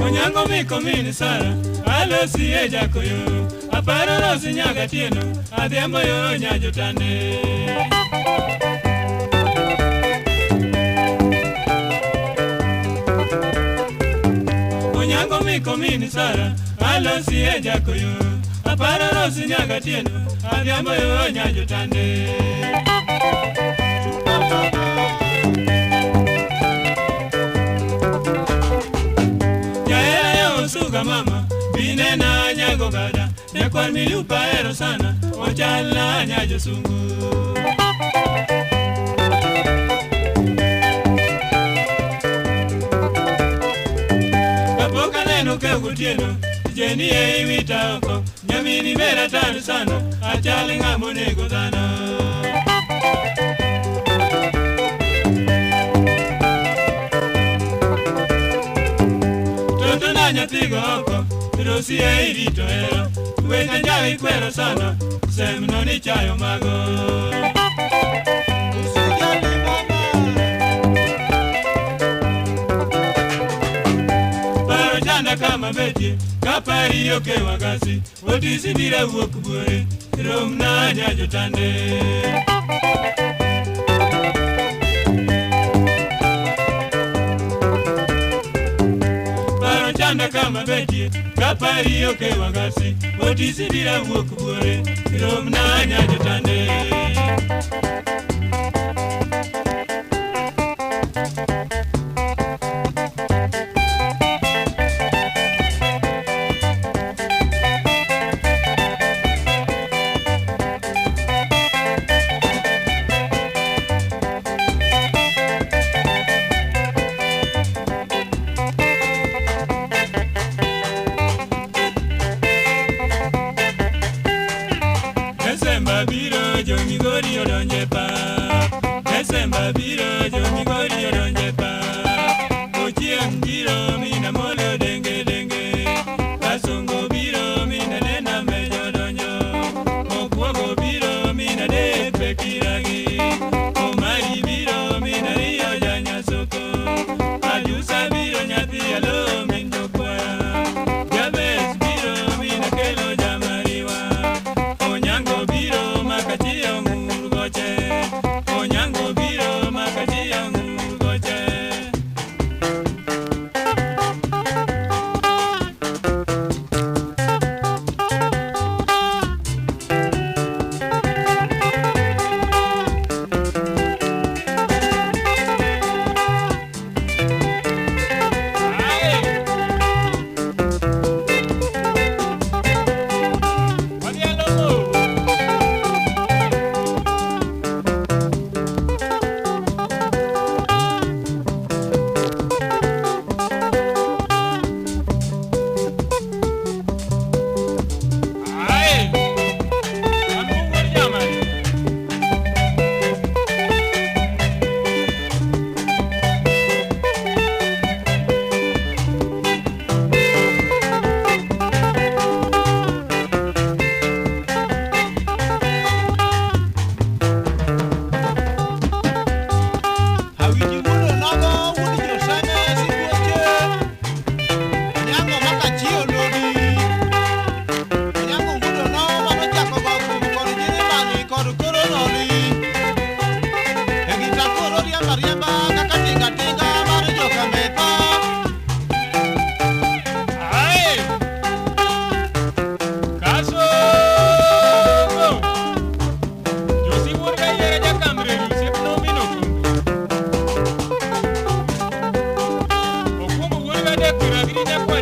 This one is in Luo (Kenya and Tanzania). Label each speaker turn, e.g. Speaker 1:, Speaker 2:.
Speaker 1: Onyango miko min Sara, alosi e jakoyo, aparo rosi nyaga tieno, adhiambo yo nyajotande. Onyango miko min Sara, alosi e jakoyo, aparo rosi nyaga tieno, adhiambo yo nyajotande. Jaera yo osuga mama, binena nyago gada, nyakwar milupa ero sana, ochalna nyajosungu. Kapok aneno kew gotieno, jeni e iwita oko, nyamini bera taru sana, achal ng'ama onego dhano. Toto na nyathigo oko, rosi e irito hero, weche njaga ikwero sana, semno ni chayo mago.
Speaker 2: Usijali mama.
Speaker 1: Paro chanda kama betie, kapari okewa gasi, otisi bira wuok buore, romna nyajotande. Paro chanda kama betie, kapari okewa gasi, otisi bira wuok buore, romna nyajotande. Desemba biro jo Migori odonje pap. Desemba biro jo Migori odonje pap. Ochieng' biro mina molo denge denge. Kasongo biro mina nena mejo donjo. Okuogo biro mina dek pekiragi. Omari biro mina riyo janyasoko. Ajusa biro nyathi alo min jokwaya. Jabes biro mina kelo jamariwa. Onyango biro makachiyo ng'ur goche. Onyango biro makachiyo ng'ur goche.
Speaker 2: Awinji wuono nogo wuod Joseme sibuoche. Onyango makachiyo lodi. Onyango wuodo no manochako go thum kod Jeremani kod koro noli. E gita koro riembo ariemba kaka tinga tinga mar joka Metha.
Speaker 1: Kasongo! Josi wuod Kayiere jakamreri osiepna omino kombe. Okwongo wuod Kadek piero abiriyo nyakwar